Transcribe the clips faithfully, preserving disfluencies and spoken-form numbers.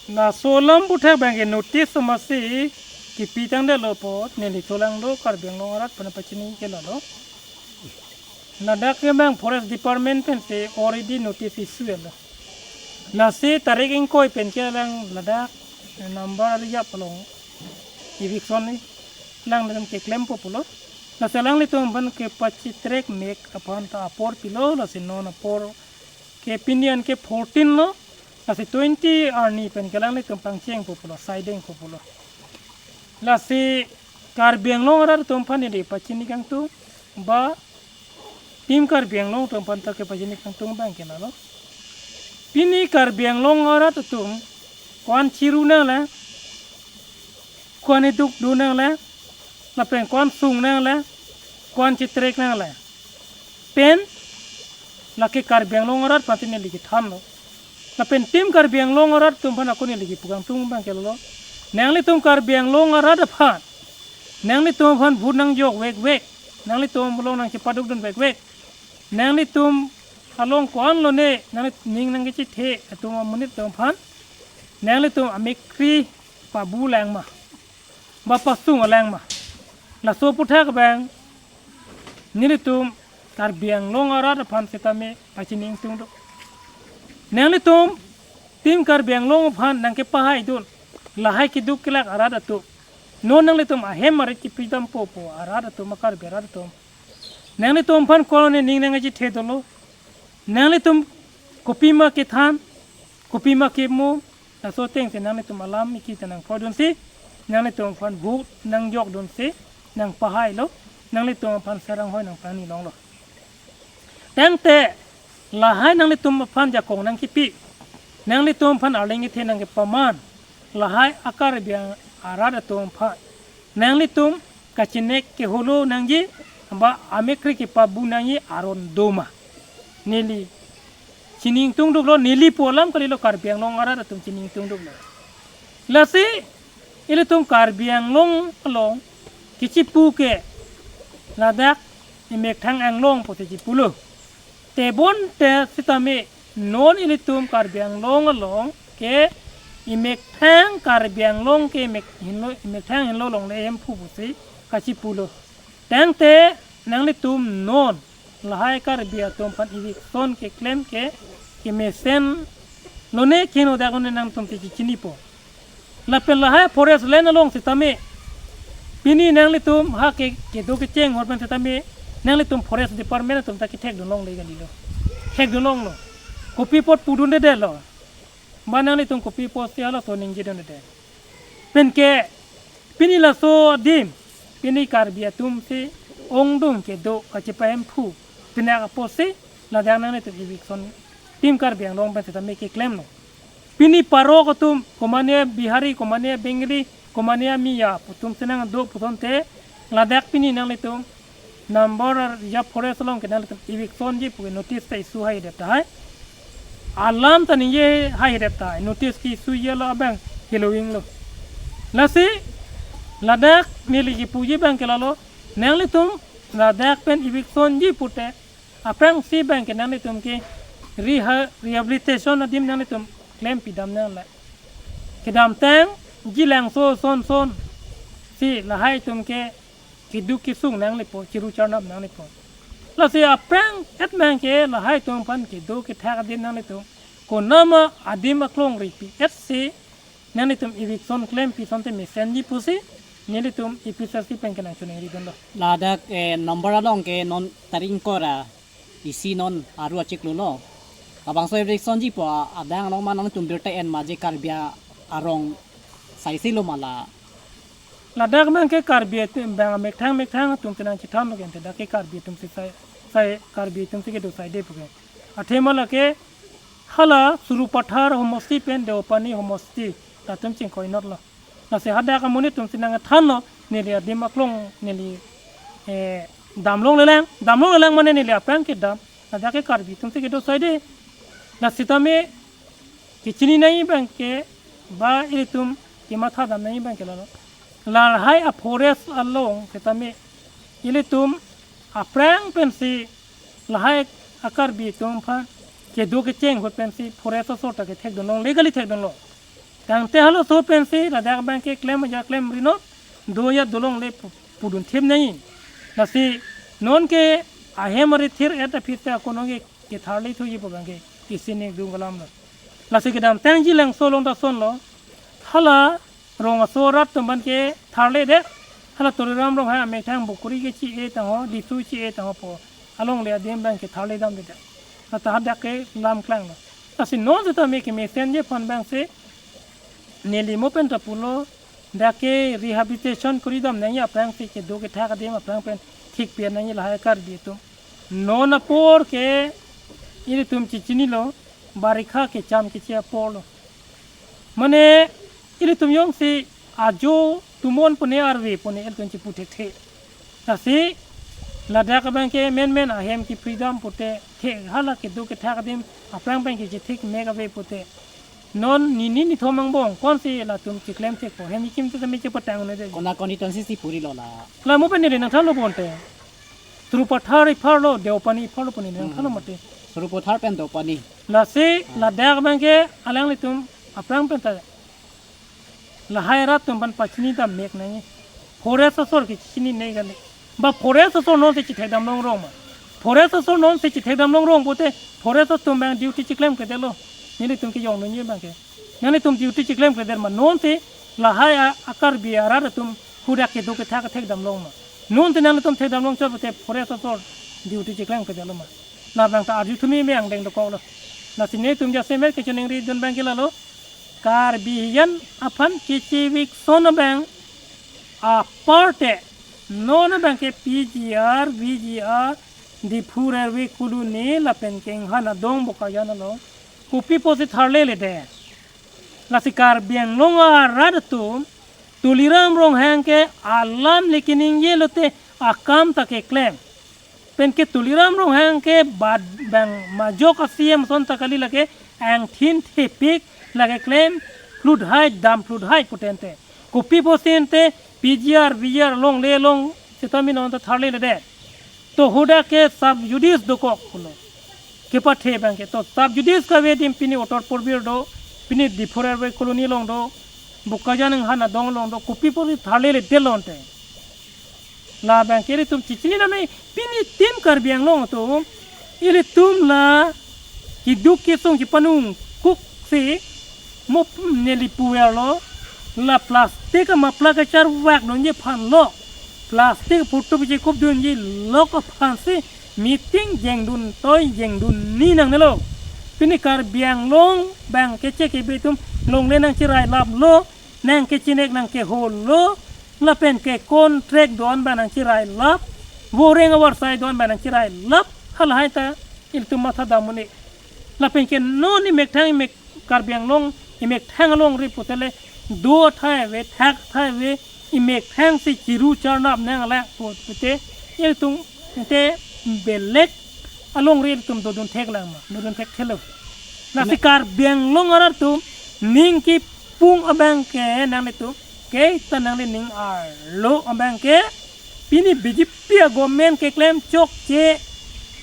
Laso alam puthak abang ke notice amatsi kipi tangdetlo apot neli cholanglo, Karbi Anglong arat aphan pachini ke lalo. Ladak ke abang Forest Department pensi already notice issue lo. Lasi tarik ingkoi pen ke alang ladak number arjap along eviction ni alang dalam keklempo pulo. Lasi alanglitum aphan kepachitrek mek aphan ta apor pilo, lasi non apor ke pini an ke fourteen lo, lasi twenty arni pen ke alanglitum pangchengpo pulo, saidengpo pulo. Lasi Karbi Anglong arat atum aphan neli pachini kangtung, ba Team Karbi Anglong atum aphan ta kepachini kangtung abang ke lalo. Pini Karbi Anglong arat atum ko-an chiru nanglang, ko-an eduk do nanglang, lapen ko-an sung nanglang, ko-an chitrek nanglang pen lake Karbi Anglong arat aphan neli kethanlo. Lapen Team Karbi Anglong arat atum aphan ako neli kepu kangtung abang ke lalo. Nanglitum Karbi Anglong arat aphan, nanglitum aphan vote nangjok vekvek, nanglitum along nangchepadukdun vekvek, nanglitum along ko-an lone nangli ning nangkechethe atum amonit atum aphan nanglitum amekkri pabulang ma, ba pasunglang ma? Laso aputhak abang nelitum Karbi Anglong arat aphan setame pachini ingtung do. Nanglitum Team Karbi Anglong aphan nangkepahaidun lahai keduk kelak arat atum, non nanglitum ahem arit kipidampo pu arat atum, a-Karbi arat atum, nanglitum aphan ko-an ning nangkechethe dolo? Nanglitum kopima kethan, kopima kemo, laso atengsi nanglitum alam iki ta nangphodunsi, nanglitum aphan vote nangjokdunsi, nangpahailo, nanglitum aphan sarang hoi nangpangni longlo. Tangte lahai nanglitum aphan jakong nangkipi, nanglitum aphan arleng kethe nangkepaman lahai a-Karbi arat atum aphan nanglitum kachinek keholo nangji, ba amekkri kepabu nangji aron do ma? Neli chini ingtung duklo, neli pu alam kalilo, Karbi Anglong arat atum chini ingtung duklo. Lasi ilitum Karbi Anglong along kechipu ke ladak Imekthang Anglong pusi chipulo. Tebonte setame non ilitum Karbi Anglong along ke Imekthang, Karbi Anglong ke Imek hinlo, Imekthang hinlo longle Hemphu pusi kachipulo. Tangte nanglitum non lahai Karbi atum aphan eviction keklem ke kemesen lone, keno dak lone nangtum te chinipo. Lapen lahai forest land along setame pini nanglitum ha ke kedo kecheng ahut pen setame nanglitum Forest Department atum ta kethekdun longle kalilo. Thekdun longlo. Kopi apot pudundedetlo? Ba nanglitum kopi apotsi halaso ningjedededet? Penke pini laso adim, pini Karbi atumsi ongdung kedo kachepa-Hemphu pinak apotsi ladak nanglitum eviction Team Karbi Anglong pen setame keklemlo. Pini parok atum, komane Bihari, komane Bengali, komane Miya atumsi nangdo puthot te ladak pini nanglitum number arjap forest along ke nanglitum eviction ji pu notice ta issue haidep tahai. Alam ta ningje haidep tahai. Notice ke-issue jelo abang heloinglo. Lasi ladak neli kepuji abang ke lalo, nanglitum ladak pen eviction ji pute aphrangsi abang ke nanglitum ke reha-, rehabilitation adim nanglitum klempidam nangle. Kedamtang jilangso son son si lahai atum ke keduk kesung nanglepo, chiru charnap nanglepo. Lasi aphrang et abang ke lahai atum aphan kedo kethak adim nanglitum konama adim aklong ripi etsi nanglitum eviction klempi asonte mesenji pusi nelitum A P H L C pen ke nangchoningridunlo. Ladak, eh, number along ke non tarik ingkoi ra isi non aru achiklo lo. Labangso eviction ji pu a-, adang along ma nangtum birta en ma, je Karbi a-, arong saisi lo ma la? Ladak abang ke Karbi atum abang Mekthang Mekthang atum te nangchethanlo ke, ante dak ke Karbi atumsi sai, sai Karbi atumsi kedo saide pu ke. Athema lake hala Sarupathar homosti pen Deopani homosti latum chingkoinotlo. Lasi hadak amonit atumsi nangthanlo, neli adim aklong neli, eh, damlonglelang, damlonglelang mane neli aphrang kedam, ladak ke Karbi atumsi kedo saide. Lasi tame kechini nangji abang ke, ba ilitum kemathadam nangji abang ke lalo. Lahai a-forest along setame ilitum aphrang pensi lahai a-Karbi atum aphan kedo kecheng ahut pensi forest asor ta kethekdun long, legally thekdunlo. Tangte halaso pensi ladak abangke klem aja klem rinot, do ya dolongle pu-, pudun thip nangji. Lasi nonke ahem ari thir-et aphi ta kono ke ketharli thuji pu abangke isi ne dum kalam lo. Lasi kedamtang Jilangso along ta lasonlo. Hala rong aso arat atum abangke tharli det. Hala Tuliram Ronghang amethang Bokori ke chi-e tangho, Disu chi-e tangho pu alongle adim abangke tharli damde det. Lata hadak ke lam klanglo. Lasi non seta me kemesenji aphan abangsi neli mo pen ta pulo, dak ke rehabilitation kori dam nangji aphrangsi kedo kethak adim aphrang pen thik pi nangji lahai Karbi atum. Non apor ke ilitum chechinilo, barikha kecham keche apor lo. Mane ilitum jongsi ajo tumon pune arve pune ilitum chipu thekthe. Lasi ladak abangke menmen ahem ke freedom pute the hala kedo kethak adim aphrang pen kechethik mek ave pute. Non nini nithom angbong konsi latum chiklem thekpo, hem ikim te tame chepatang ne de. Kona constituency si puri lo la? La mo pen neli nangthanlo bonte. Sarupathar ipharlo, Deopani ipharlo pu neli nangthanlo mati. Sarupathar pen Deopani. Lasi ladak abangke alanglitum aphrang pen ta lahai arat atum aphan pachini dam mek nangji. Forest asor ke chini ne kali. Ba forest asor nonsi chithek dam longrong ma? Forest asor nonsi chithek dam longrong pute forest atum abang duty chiklem kledetlo. Nelitum kejong nunji abangke. Nanglitum duty chiklem kledet ma? Nonsi lahai a, a Karbi arat atum hadak kedo kethak thek dam long ma? Nonsi nanglitum thek dam long chot pute forest asor duty chiklem kledetlo ma? Labang ta arju thumi me angdeng dokoklo. Lasi netum jasemet kechoningri dun abangke lalo. Karbi hijan aphan keche eviction abang aparte non abangke P G R, V G R, Diphu Railway Colony lapen kenghan adong Bokajan along kopi pusi tharlele det. Lasi Karbi Anglong arat atum Tuliram Ronghang ke alam le keningje lote akam ta keklem. Penke Tuliram Ronghang ke bad bang majok a-C M ason ta kali, lake angthin thepik lake klem phluthai dam phluthai putente. Kopi pusi ante P G R, V G R along le long sitame non ta tharlele det. To hadak ke sub judice dokok pulo. Kepathe abangke to sub judice kave adim pini Uttar Purbi do, pini Diphu Railway Colony along do, Bokajan kenghan adong along do, kopi pusi tharlele det lonte. Labangke ilitum chechini name pini tim Karbi Anglong atum, ilitum la keduk kesung chepanung kuksi mo neli puverlo, la plastic amapla kacharvak nunji aphanlo, plastic photo piji kup dunji lok aphansi meeting jengdun toi jengdun ni nangnelo. Pini Karbi Anglong abangke chekebe atum longle nangchirailaplo, nangkechinek nangkeholo, lapen ke contract do-an abang nangchirailap, voreng avarsai do-an abang nangchirailap, halahai ta ilitum matha dam un-e. Lapen ke non emethang emek Karbi Anglong emethang alongri putele do athai ave, thak athai ave, emethang si chiru charnap nang ala pute ilitum te belek alongri ilitum dodun thek lang ma, dodun thekthelo. Lasi Karbi Anglong arat atum ning kipung abangke nanglitum ke ta nangli ning arlo abangke pini B J P a-government keklem chokche,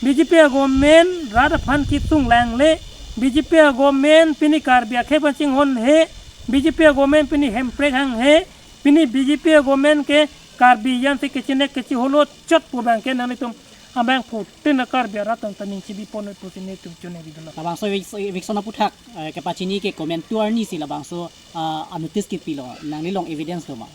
B J P a-government rat aphan kechung langle, B J P a-government pini Karbi akhei aphan chinghonhe, B J P a-government pini hemprek hanghe, pini B J P a-government ke Karbi hijan si kechinek kechiholo chot pu abangke nanglitum abang phutin a-Karbi arat atum ta ning chibi pon pusi netum choningri dolo. Labangso evic-, eviction aputhak, eh, kepachini ke komantu arni si labangso, ah, a-notice kepilo, nangli along evidence do ma?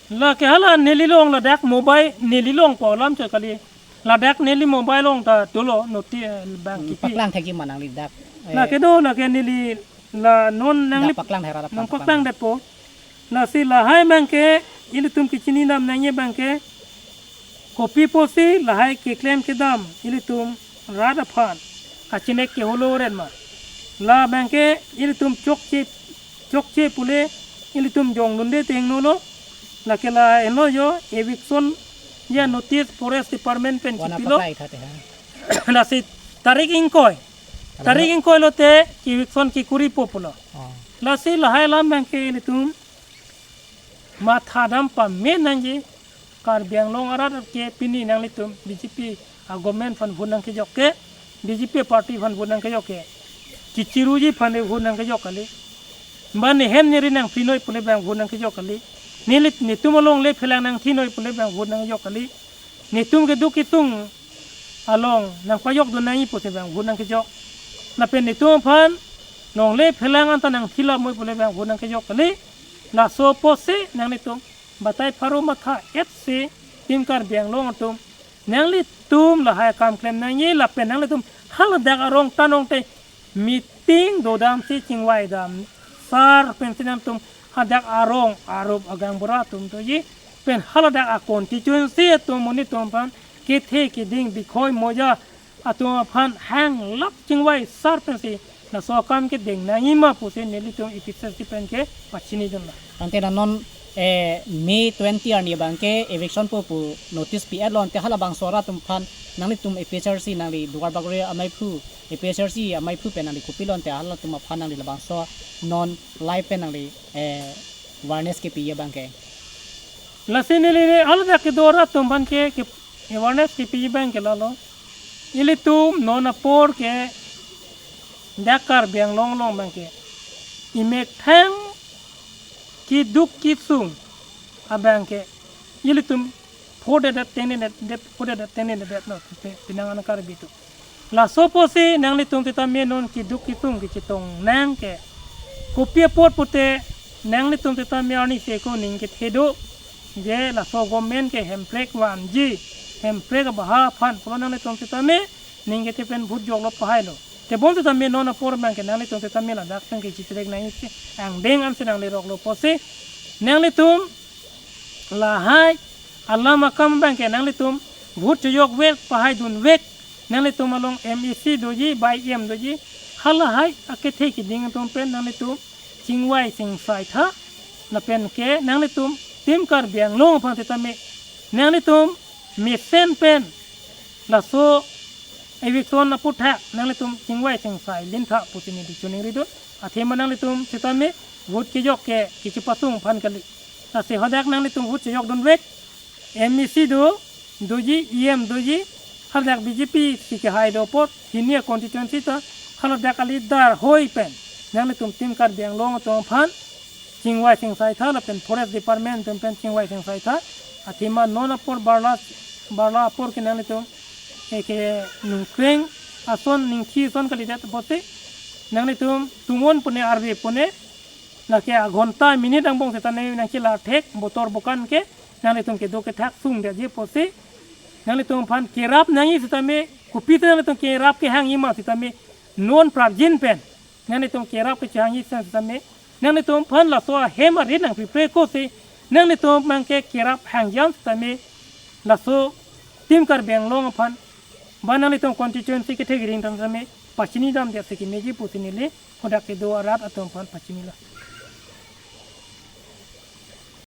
Lake hala neli along ladak mobile neli along pu alam chot kali. Ladak neli mobile along ta dolo noti, eh, abang Hmm, kipi. Paklang thekji ma nangli dak, eh, Lake do, lake neli la non nangli dak paklang hera dak nang paklang. Paklang detpo. Lasi lahai abangke ilitum kechini dam nangji abangke kopi pusi lahai keklem kedam ilitum rat aphan kachinek keholo ren ma? Labangke ilitum chokche chokche pule ilitum jongdunde tengnolo, lake la-enlo jo eviction ya notice forest department pen Wana chipilo. Pakai thate ha. Lasi tarik ingkoi. Tarik ingkoi lote eviction kekoripo pulo. Oh. Lasi lahai alam abangke ilitum matha dam pame nangji. Karbi Anglong arat ke pini nanglitum B J P a-government aphan vote nangkejok ke, B J P party aphan vote nangkejok ke, kechiruji aphan vote nangkejok kali. Ba ne hem ne ri nangplinoi pule bang vote nangkejok kali. Neli netum alongle phelang nangthinoi pule bang vote nangkejok kali. Netum keduk kesung along nangpajokdun nangji pusi bang vote nangkejok. Lapen netum aphan longle phelang anta nangthilap moi pule bang vote nangkejok kali. Laso apotsi nanglitum batai pharo matha-etsi tim Karbi Anglong atum, nanglitum lahai akam klem nangji lapen nanglitum haladak arong ta nong te meeting dodamsi chingvaidam. Sar pensi nangtum hadak arong arup agaonbura atum doji pen haladak a-constituency atum monit atum aphan kethe keding bikhoi moja atum aphan hanglap chingvai sar pensi laso akam kedeng nangji ma pusi nelitum A P H L C pen kepachinidunlo. Tangte la non, eh, May twenty arni abangke eviction po pu notice pi-etlo, ante halabangso arat atum aphan nanglitum A P H L C nangli Duarbagori amaiphu, A P H L C amaiphu pen nangli kopilo ante halatum aphan nangli labangso non live pen nangli, eh, awareness kepiji abangke? Lasi neli haladak kedo arat atum aphan ke, ke awareness kepiji abangke lalo. Ilitum non apor ke dak Karbi Anglong along abangke imethang keduk kesung abangke ilitum phodedet tengnedet, phodedet tengnedet no, pe, penang an Karbi atum. Laso apotsi nanglitum sitame non keduk kesung kechetong nang ke kopi apot pute nanglitum sitame arnisi ako ning kethe do. Je laso government ke hemprek vanji, hemprek abaha aphan pulo nanglitum sitame ning kethe pen vote joklo pahailo. Tebon sitame non apor abangke nanglitum sitame ladak pen kechithrek nangji angdeng ansi nangli roklo apotsi nanglitum lahai alam akam abangke nanglitum vote chojokvek, pahaidunvek, nanglitum along M A C doji, bai E M doji, halahai akethe keding atum pen nanglitum chingvai chingsai tha, lapen ke nanglitum tim Karbi Anglong aphan sitame nanglitum mesen pen laso eviction aphuthak nanglitum chingvai chingsai lin tha pusi neli choningridun. Athema nanglitum sitame vote kejok ke kechipasung aphan kali. Lasi hadak nanglitum vote chojokdunvek, M A C do, doji, E M doji, haladak B J P si kehai do apot, hini a-constituency ta, haladak kali darhoi pen nanglitum tim Karbi Anglong atum aphan chingvai chingsai tha lapen Forest Department atum pen chingvai chingsai tha. Athema non apor barla, barla apor ke nanglitum eke nungkreng ason ningthi ason kalidet apotsi nanglitum tumon pune arve pune lake aghonta minute angbong sitame nangchelar thek botor bokan ke nanglitum keduk kethak sungdetji apotsi nanglitum aphan kerap nangji sitame, kopi te nanglitum kerap kehangji ma sitame non prapjin pen nanglitum kerap kechehangji sitame, nanglitum aphan laso ahem arit nangpripre kosi nanglitum abangke kerap hangji an sitame laso tim Karbi Anglong aphan ba nanglitum constituency kethe kering tang sitame pachinidamdet si kemeji pusi neli hadak kedo arat atum aphan pachinilo.